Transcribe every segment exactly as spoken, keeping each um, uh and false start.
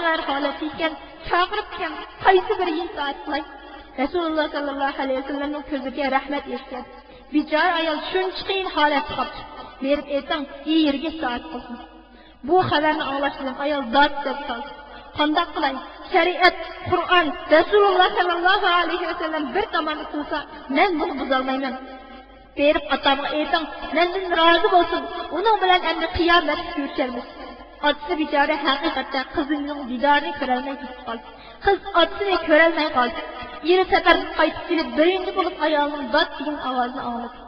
ھالەتتە ئىكەن، چاقىرىپتىكەن، قايسى بىرىگە ئىتائەت قىلاي؟ رەسۇلۇللا ساللاللاھۇ ئەلەيھى ۋەسەللەمنىڭ كۆزىگە رەھمەت ئېرىشكەن. بىچارە ئايال شۇنچە قىيىن ھالەتتە قاپتۇ. بېرىپ ئېيتىڭ، ئېرىگە ئىتائەت قىلسۇن. بۇ خەۋەرنى ئاڭلاش بىلەن ئايال دات دەپ سالدى. قانداق قىلاي؟ شەرىئەت، قۇرئان، رەسۇلۇللا ساللاللاھۇ ئەلەيھى ۋەسەللەم بىر تاماندا تۇرسا، مەن بۇنى بۇزالمايمەن. بېرىپ ئاتامغا ئېيتىڭ، مەندىن رازى بولسۇن، ئۇنىڭ بىلەن ئەمدى قىيامەتتە كۆرۈشەرمىز. ئاتىسى بىچارە ھەقىقەتتە قىزىنىڭ دىدارىنى كۆرەلمەي كېتىپ قالدى. قىز ئاتىسىنى كۆرەلمەي قالدى. ئېرى سەپەردىن قايتىپ كېلىپ، بىرىنچى بولۇپ ئايالىنىڭ دات دېگەن ئاۋازىنى ئاڭلىدى.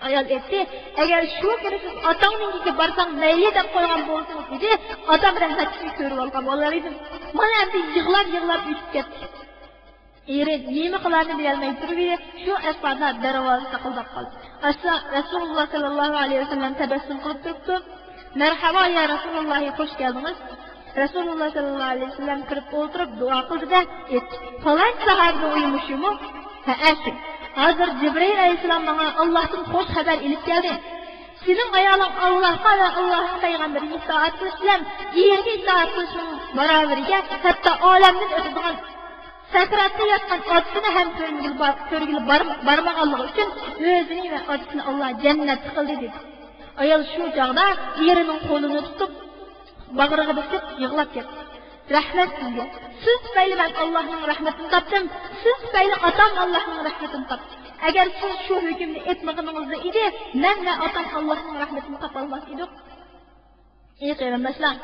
ئايال ئېيتتى، ئەگەر شۇ كۈنى سىز ئاتاڭنىڭكىگە بارساڭ مەيلى دەپ قويغان بولسىڭىز ئىدى، ئاتام رەھمەتلىكنى كۆرۈۋالغان بولار ئىدىم. مانا ئەمدى يىغلاپ-يىغلاپ ئۆتۈپ كەتتى. ئېرى نېمە قىلارنى بىلەلمەي تۇرۇۋىدى. شۇ ئەسنادا دەرۋازا تاقىلداپ قالدى. ئاشۇ رەسۇلۇللا ساللاللاھۇ ئەلەيھى ۋەسەللەم تەبەسسۇم قىلىپ تۇرۇپتۇ. مەرھابا يا رەسۇلۇللاھ، خوش كەلدىڭىز. رەسۇلۇللا ساللاللاھۇ ئەلەيھى ۋەسەللەم كىرىپ ئولتۇرۇپ دۇئا قىلدى-دە، ئېيتتى، پالانچى ساھابىنىڭ ئۆيى مۇشۇمۇ؟ ھەئە، شۇ. ھازىر جىبرىئىل ئەلەيھىسسالام ماڭا ئاللاھتىن خوش خەۋەر ئېلىپ كەلدى. سېنىڭ ئايالىڭ ئاللاھقا ۋە ئاللاھنىڭ پەيغەمبىرىگە ئىتائەت قىلىش بىلەن ئېرىگە ئىتائەت قىلىشنىڭ باراۋىرىگە ھەتتا ئالەمدىن ئۆتىدىغان سەكراتتا ياتقان ئاتىسىنى ھەم كۆرگىلى بار-، كۆرگىلى بار-، بارمىغانلىقى ئۈچۈن ئۆزىنى ۋە ئاتىسىنى ئاللاھ جەننەتتە قىلدى، دېدى. ئايال شۇ چاغدا ئېرىنىڭ قولىنى تۇتۇپ، باغرىغا بېسىپ يىغلاپ كەتتى. رەھمەت سىزگە. سىز تۈپەيلى مەن ئاللاھنىڭ رەھمىتىنى تاپتىم. سىز تۈپەيلى ئاتام ئاللاھنىڭ رەھمىتىنى تاپتى. ئەگەر سىز شۇ ھۆكۈمنى ئېيتمىغىنىڭىزدا ئىدى، مەن ۋە ئاتام ئاللاھنىڭ رەھمىتىنى تاپالماس ئىدۇق. ئى قېرىنداشلار،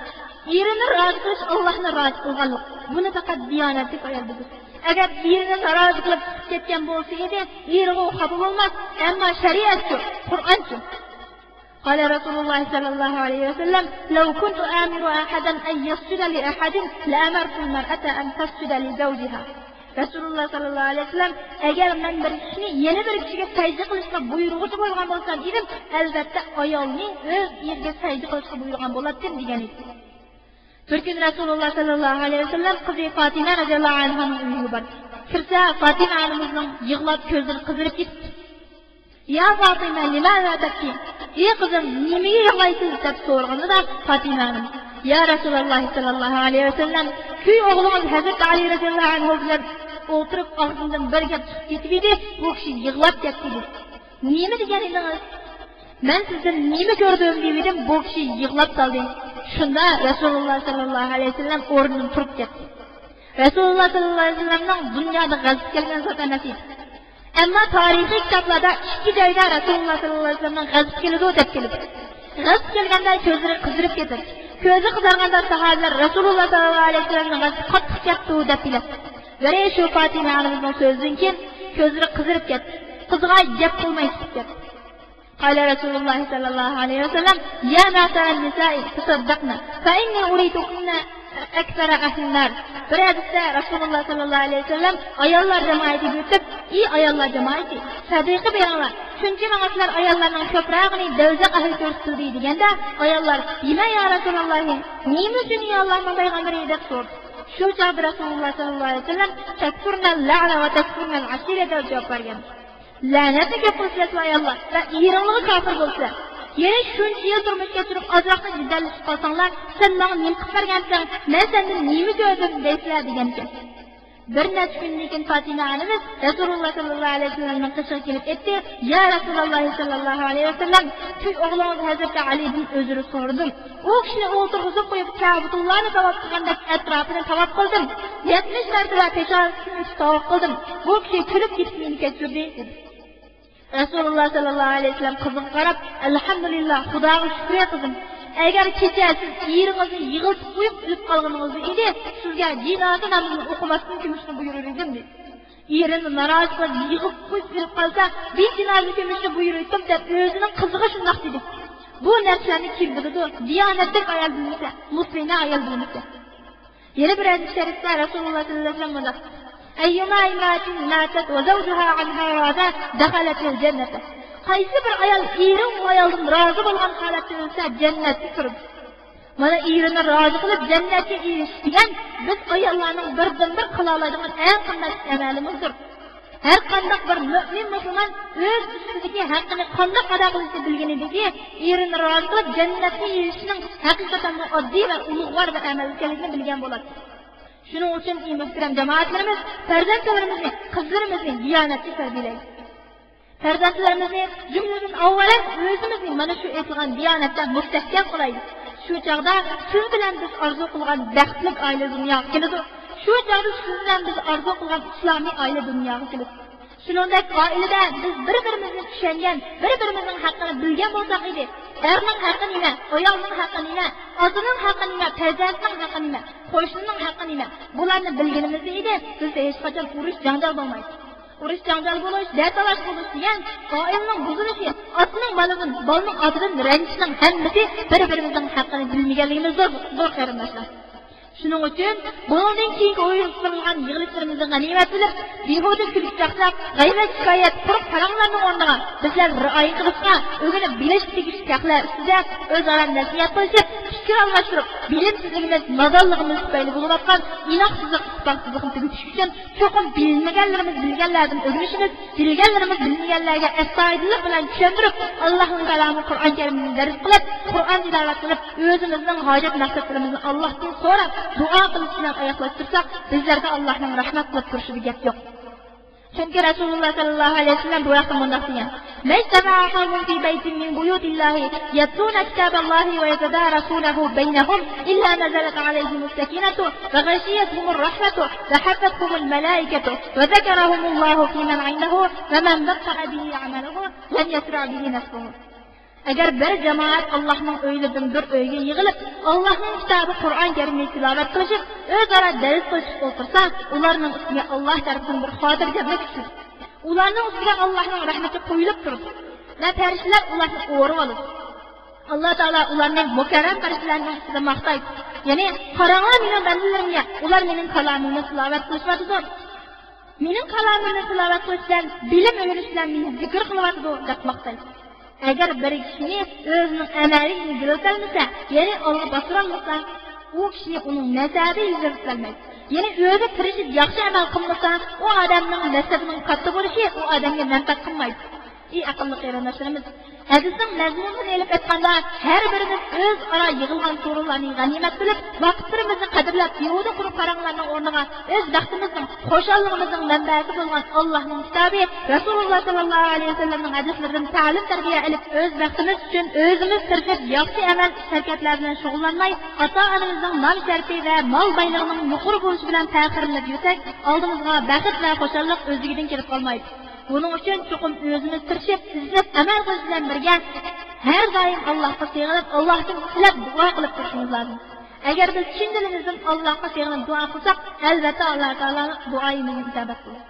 ئېرىنى رازى قىلىش ئاللاھنى رازى قىلغانلىق. بۇنى پەقەت دىيانەتلىك ئايال بىلىدۇ. ئەگەر ئېرىنى نارازى قىلىپ چىقىپ كەتكەن بولسا ئىدى، ئېرىغۇ خاپا بولماس. ئەمما شەرىئەتچۇ، قۇرئانچۇ؟ قال رسول الله صلى الله عليه وسلم، لو كنت آمر أحدا أن يسجد لأحد لأمرت المرأة أن تسجد لزوجها. رەسۇلۇللا ساللاللاھۇ ئەلەيھى ۋەسەللەم، ئەگەر مەن بىر كىشىنى يەنە بىر كىشىگە سەجدە قىلىشقا بۇيرۇغۇچى بولغان بولسام ئىدىم، ئەلۋەتتە ئايالنى ئۆز ئېرىگە سەجدە قىلىشقا بۇيرۇغان بولاتتىم، دېگەن ئىدى. بىر كۈنى رەسۇلۇللا ساللاللاھۇ ئەلەيھى ۋەسەللەم قىزى فاتىمە رەزىياللاھۇ ئەنھانىڭ ئۆيىگە باردى. كىرسە، فاتىمە ئانىمىزنىڭ يىغلاپ كۆزلىرى قىزىرىپ كېتىپتۇ. يا فاطمة، لماذا تبكين؟ ئى قىزىم، نېمىگە يىغلايسىز؟ دەپ سورىغىنىدا فاتىمە ئانىمىز، يا رەسۇلاللا ساللاللاھۇ ئەلەيھى ۋەسەللەم، كۈي ئوغلىڭىز ھەزرىتى ئالىي رەزىياللاھۇ ئەنھۇ بىلەن ئولتۇرۇپ ئاغزىمدىن بىر گەپ چىقىپ كېتىۋىدى، بۇ كىشى يىغلاپ كەتتى، دېدى. نېمە دېگەن ئىدىڭىز؟ مەن سىزدىن نېمە كۆردۈم دېۋىدىم، بۇ كىشى يىغلاپ سالدى. شۇندا رەسۇلۇللا ساللاللاھۇ ئەلەيھى ۋەسەللەم ئورنىدىن تۇرۇپ كەتتى. رەسۇلۇللا ساللاللاھۇ ئەلەيھى ۋەسەللەمنىڭ دۇنيادا غەزىپى كەلگەن زات ئەمەس ئىدى. ئەمما تارىخىي كىتابلاردا ئىككى جايدا رەسۇلۇللا ساللاللاھۇ ئەلەيھى ۋەسەللەمنىڭ غەزىپى كېلىدۇ دەپ كېلىدۇ. غەزىپى كەلگەندە كۆزلىرى قىزىرىپ كېتىدۇ. كۆزى قىزارغاندا ساھابىلەر رەسۇلۇللا ساللاللاھۇ ئەلەيھى ۋەسەللەمنىڭ غەزىپى قاتتىق كەپتۇ دەپ بىلەتتى. بىرى شۇ فاتىمە ئانىمىزنىڭ سۆزىدىن كېيىن كۆزلىرى قىزىرىپ كەتتى. قىزىغا گەپ قىلماي چىقىپ كەتتى. قال رسول الله صلى الله عليه وسلم، يا معشر النساء تصدقن، فإني أريتكن أكثر أهل النار. بىر ھەدىستە رەسۇلۇللا ساللاللاھۇ ئەلەيھى ۋەسەللەم ئاياللار جامائىتىگە ئۆتۈپ، ئى ئاياللار جامائىتى، سەدىقە بېرىڭلار، چۈنكى ماڭا سىلەر ئاياللارنىڭ كۆپرەكىنى دوزاخ ئەھلى كۆرسىتىلدى، دېگەندە ئاياللار، لم يا رسول الله، نېمە ئۈچۈن ئى ئاللاھنىڭ پەيغەمبىرى؟ دەپ سورىدى. شۇ چاغدا رەسۇلۇللا ساللاللاھۇ ئەلەيھى ۋەسەللەم، تكفرن اللعن وتكفرن العشيرة، دەپ جاۋاب بەرگەن. لەنەتنى كۆپ قىلىسىلەر سىلەر ئاياللار ۋە ئېرىڭلارغا كاپىر بولىسىلەر. يەنە شۇنچە يىل تۇرمۇش كەچۈرۈپ ئازراقلا جېدەللىشىپ قالساڭلار، سەن ماڭا نېمە قىلىپ بەرگەنسەن، مەن سەندىن نېمە كۆردۈم دەيسىلەر، دېگەنىكەن. بىر نەچچە كۈندىن كېيىن فاتىمە ئانىمىز رەسۇلۇللا ساللاللاھۇ ئەلەيھى ۋەسەللەمنىڭ قېشىغا كېلىپ ئېيتتى، يا رەسۇلاللا ساللاللاھۇ ئەلەيھى ۋەسەللەم، كۈي ئوغلىڭىز ھەزرىتى ئەلىدىن ئۆزرە سورىدىم. ئۇ كىشىنى ئولتۇرغۇزۇپ قويۇپ، كەبىتۇللانى تاۋاپ قىلغاندەك ئەتراپىنى تاۋاپ قىلدىم. يەتمىش مەرتىبە پېشانىسىنى ئۆتۈپ تاۋاپ قىلدىم. بۇ كىشى كۈلۈپ كېتىپ مېنى كەچۈردى، دېدى. رەسۇلۇللا ساللاللاھۇ ئەلەيھى ۋەسەللەم قىزىغا قاراپ، ئەلھەمدۇلىللا، خۇداغا شۈكرى قىزىم. ئەگەر كېچە سىز ئېرىڭىزنى يىغلىتىپ قويۇپ ئۆلۈپ قالغىنىڭىزدا ئىدى، سىزگە جىنازا نامىزىنى ئوقۇماستىن كۆمۈشنى بۇيرۇر ئىدىم، دېدى. ئېرىنى نارازى قىلىپ يىغلىتىپ قويۇپ ئۆلۈپ قالسا، بىر جىنازا كۆمۈشنى بۇيرۇيتتۇم، دەپ ئۆزىنىڭ قىزىغا شۇنداق دېدى. بۇ نەرسىلەرنى كىم بىلىدۇ؟ دىيانەتلىك ئايال بىلمىسە، مۇسلىمە ئايال بىلمىسە. يەنە بىر ھەدىس شەرىپتە رەسۇلۇللا ساللاللاھۇ ئەلەيھى ۋەسەللەم مۇنداق، أيما امرأة ماتت وزوجها عنها راض دخلت الجنة. قايسى بىر ئايال ئېرى ئۇ ئايالدىن رازى بولغان ھالەتتە ئۆلسە، جەننەتتە تۇرىدۇ. مانا، ئېرىنى رازى قىلىپ جەننەتكە ئېرىشىش دېگەن بىز ئاياللارنىڭ بىردىنبىر قىلالايدىغان ئەڭ قىممەتلىك ئەمەلىمىزدۇر. ھەر قانداق بىر مۆمىن مۇسۇلمان ئۆز ئۈستىدىكى ھەققىنى قانداق ئادا قىلىشنى بىلگىنىدىكى، ئېرىنى رازى قىلىپ جەننەتكە ئېرىشىشنىڭ ھەقىقەتەنمۇ ئاددىي ۋە ئۇلۇغۋار بىر ئەمەل ئىكەنلىكىنى بىلگەن بولاتتۇق. شۇنىڭ ئۈچۈن، ئەي مۆھتەرەم جامائەتلىرىمىز، پەرزەنتلىرىمىزنى، قىزلىرىمىزنى دىيانەتلىك تەربىيەلەيلى. پەرزەنتلىرىمىزنى، جۈملىدىن ئاۋۋالەن ئۆزىمىزنى مانا شۇ ئېيتىلغان دىيانەتتە مۇستەھكەم قىلايلى. شۇ چاغدا سىز بىلەن بىز ئارزۇ قىلغان بەختلىك ئائىلە دۇنياغا كېلىدۇ. شۇ چاغدا سىز بىلەن بىز ئارزۇ قىلغان ئىسلامىي ئائىلە دۇنياغا كېلىدۇ. شۇنىڭدەك ئائىلىدە بىز بىر-بىرىمىزنى چۈشەنگەن، بىر-بىرىمىزنىڭ ھەققىنى بىلگەن بولساق ئىدى، ئەرنىڭ ھەققى نېمە، ئايالنىڭ ھەققى نېمە، ئاتىنىڭ ھەققى نېمە، پەرزەنتنىڭ ھەققى نېمە، قوشنىنىڭ ھەققى نېمە، بۇلارنى بىلگىنىمىزدە ئىدى، بىزدە ھېچقاچان ئۇرۇش جاڭجال بولمايتتى. ئۇرۇش جاڭجال بولۇش، دەتالاش بولۇش دېگەن ئائىلىنىڭ بۇزۇلۇشى، ئاتىنىڭ بالىدىن، بالىنىڭ ئاتىدىن رەنجىشنىڭ ھەممىسى بىر-بىرىمىزنىڭ ھەققىنى بىلمىگەنلىكىمىزدۇر، دۇر قېرىنداشلار. شۇنىڭ ئۈچۈن بۇنىڭدىن كېيىنكى ئۇيۇشتۇرۇلغان يىغىلىشلىرىمىزنى غەنىيمەت بىلىپ، بىھۇدە كۈلكە-چاقچاق، غەيۋەت-شىكايەت، قۇرۇق پاراڭلارنىڭ ئورنىغا بىزلەر رىئايە قىلىشقا، ئۆگىنىپ بىلىشكە تېگىشلىك ھەقلەر ئۈستىدە ئۆزئارا نەسىھەت قىلىشىپ، پىكىر ئالماشتۇرۇپ، بىلىمسىزلىكىمىز، نادانلىقىمىز تۈپەيلى بولۇۋاتقان ئىناقسىزلىق، ئىتتىپاقسىزلىقنى تۈگىتىش ئۈچۈن چوقۇم بىلمىگەنلىرىمىز بىلگەنلەردىن ئۆگىنىشىمىز، بىلگەنلىرىمىز بىلمىگەنلەرگە ئەستايىدىللىق بىلەن چۈشەندۈرۈپ، ئاللاھنىڭ كالامى قۇرئان كەرىمنى دەرس قىلىپ، قۇرئان تىلاۋەت قىلىپ، ئۆزىمىزنىڭ ھاجەت مەقسەتلىرىمىزنى ئاللاھتىن سوراپ، دۇئا قىلىش بىلەن ئاياغلاشتۇرساق، بىزلەرگە ئاللاھنىڭ رەھمەت قىلىپ تۇرۇشىدا گەپ يوق. چۈنكى رەسۇلۇللاھ سەللەللاھۇ ئەلەيھى ۋەسەللەم بۇ ھەقتە مۇنداق دېگەن: ما اجتمع قوم في بيت من بيوت الله يتلون كتاب الله ويتدارسونه بينهم إلا نزلت عليهم السكينة وغشيتهم الرحمة وحفتهم الملائكة وذكرهم الله فيمن عنده ومن بطأ به عمله لم يسرع به نسبه. ئەگەر بىر جامائەت ئاللاھنىڭ ئۆيلىرىدىن بىر ئۆيگە يىغىلىپ، ئاللاھنىڭ كىتابى قۇرئان كەرىمنى تىلاۋەت قىلىشىپ، ئۆزئارا دەرس قىلىشىپ ئولتۇرسا، ئۇلارنىڭ ئۈستىگە ئاللاھ تەرىپىدىن بىر خاتىرجەملىك چۈشىدۇ. ئۇلارنىڭ ئۈستىگە ئاللاھنىڭ رەھمىتى قۇيۇلۇپ تۇرىدۇ ۋە پەرىشتىلەر ئۇلارنى ئورىۋالىدۇ. ئاللاھ تائالا ئۇلارنى مۇكەررەم پەرىشتىلەرنىڭ ئىچىدە ماختايدۇ. يەنى، قاراڭلار مېنىڭ بەندىلىرىمگە، ئۇلار مېنىڭ كالامىمنى تىلاۋەت قىلىشىۋاتىدۇ. مېنىڭ كالامىمنى تىلاۋەت قىلىش بىلەن بىلىم ئۆگىنىش بىلەن مېنى زىكىر قىلىۋاتىدۇ، دەپ ماختايدۇ. ئەگەر بىر كىشىنى ئۆزىنىڭ ئەمەلى ئىلگىرىلىتەلمىسە، يەنى ئالغا باستۇرالمىسا، ئۇ كىشىنى ئۇنىڭ نەسەبى ئىلگىرىلىتەلمەيدۇ. يەنى ئۆزى تىرىشىپ ياخشى ئەمەل قىلمىسا، ئۇ ئادەمنىڭ نەسەبىنىڭ كاتتا بولۇشى ئۇ ئادەمگە مەنپەئەت قىلمايدۇ. ئەي ئەقىللىق قېرىنداشلىرىمىز! ھەدىسنىڭ مەزمۇنىدىن ئېلىپ ئېيتقاندا، ھەر بىرىمىز ئۆزئارا يىغىلغان سورۇنلارنى غەنىيمەت بىلىپ، ۋاقىتلىرىمىزنى قەدىرلەپ، بىھۇدە قۇرۇق پاراڭلارنىڭ ئورنىغا ئۆز بەختىمىزنىڭ، خۇشاللىقىمىزنىڭ مەنبەسى بولغان ئاللاھنىڭ كىتابى، رەسۇلۇللاھ سەللەللاھۇ ئەلەيھى ۋەسەللەمنىڭ ھەدىسلىرىدىن تەلىم-تەربىيە ئېلىپ، ئۆز بەختىمىز ئۈچۈن ئۆزىمىز تىرىشىپ، ياخشى ئەمەل، ئىش-ھەرىكەتلەر بىلەن شۇغۇللانماي، ئاتا-ئانىمىزنىڭ نام-شەرىپى ۋە مال-بايلىقىنىڭ يۇقىرى بولۇشى بىلەن پەخىرلىنىپ يۈرسەك، ئالدىمىزغا بەخت ۋە خۇشاللىق ئۆزلۈكىدىن كېلىپ قالمايدۇ. بۇنىڭ ئۈچۈن چوقۇم ئۆزىمىز تىرىشىپ، ئىزدەپ، ئەمەل قىلىش بىلەن بىرگە، ھەر دائىم ئاللاھقا سېغىنىپ، ئاللاھتىن تىلەپ، دۇئا قىلىپ تۇرۇشىمىز لازىم. ئەگەر بىز چىن دىلىمىزدىن ئاللاھقا سېغىنىپ دۇئا قىلساق، ئەلۋەتتە، ئاللاھ تائالا دۇئايىمىزنى ئىجابەت قىلىدۇ.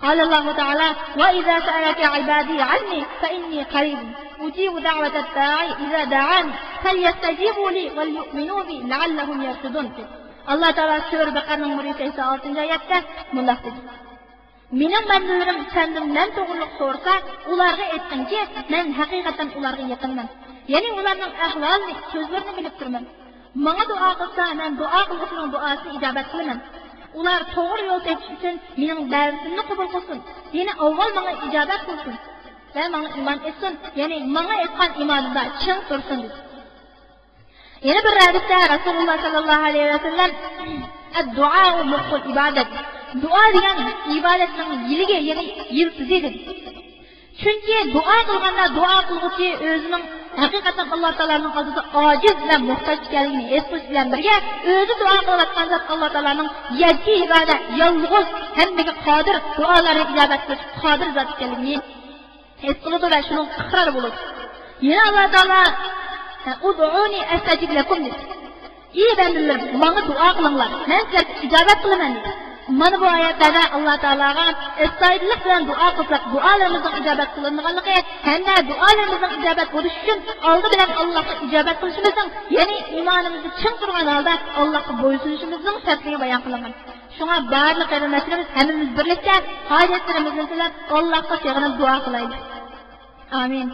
قال الله تعالى: وإذا سألك عبادي عني فإني قريب أجيب دعوة الداع إذا دعان فليستجيبوا لي وليؤمنوا بي لعلهم يرشدون. ئاللاھ تائالا سۈرە بەقەرىنىڭ بىر يۈز سەكسەن ئالتىنچى ئايەتتە مۇنداق دېدى: مېنىڭ بەندىلىرىم سەندىن مەن توغرۇلۇق سورىسا، ئۇلارغا ئېيتقىنكى، مەن ھەقىقەتەن ئۇلارغا يېقىنمەن. يەنى ئۇلارنىڭ ئەھۋالىنى، سۆزلىرىنى بىلىپ تۇرىمەن. ماڭا دۇئا قىلسا، مەن دۇئا قىلغۇچىنىڭ دۇئاسىنى ئىجابەت قىلىمەن. ئۇلار توغرا يول تېپىش ئۈچۈن مېنىڭ دەۋىتىمنى قوبۇل قىلسۇن. يەنى ئاۋۋال ماڭا ئىجابەت قىلسۇن ۋە ماڭا ئىمان ئېيتسۇن. يەنى ماڭا ئېيتقان ئىمانىدا چىڭ تۇرسۇن، دېدى. يەنە بىر ھەدىستە رەسۇلۇللاھ سەللەللاھۇ ئەلەيھى ۋەسەللەم، الدعاء مخ العبادة، دۇئا دېگەن ئىبادەتنىڭ يىلىكى، يەنى يىلتىزى، دېدى. چۈنكى دۇئا قىلغاندا دۇئا قىلغۇچى ئۆزىنىڭ ھەقىقەتەن ئاللاھ تائالانىڭ ئالدىدا ئاجىز ۋە موھتاج ئىكەنلىكىنى ھېس قىلىش بىلەن بىرگە، ئۆزى دۇئا قىلىۋاتقان زات ئاللاھ تائالانىڭ يەككە ئىبادە، يالغۇز، ھەممىگە قادىر، دۇئالارنى ئىجابەت قىلىشقا قادىر زات ئىكەنلىكىنى ھېس قىلىدۇ ۋە شۇنىڭغا ئىقرار بولىدۇ. يەنە ئاللاھ تائالا، ادعوني أستجب لكم، دېدى. ئى بەندىلىرىم، ماڭا دۇئا قىلىڭلار، مەن سىلەرگە ئىجابەت قىلىمەن، دېدى. مانا بۇ ئايەتلەردە ئاللاھ تائالاغا ئەستايىدىللىق بىلەن دۇئا قىلساق، دۇئالىرىمىزنىڭ ئىجابەت قىلىنىدىغانلىقى ھەمدە دۇئالىرىمىزنىڭ ئىجابەت بولۇشى ئۈچۈن ئالدى بىلەن ئاللاھقا ئىجابەت قىلىشىمىزنىڭ، يەنى ئىمانىمىزدا چىڭ تۇرغان ھالدا ئاللاھقا بويسۇنۇشىمىزنىڭ شەرتلىرى بايان قىلىنغان. شۇڭا بارلىق قېرىنداشلىرىمىز ھەممىمىز بىرلىكتە ھاجەتلىرىمىزنى تىلەپ، ئاللاھقا سېغىنىپ دۇئا قىلايلى. ئامىن.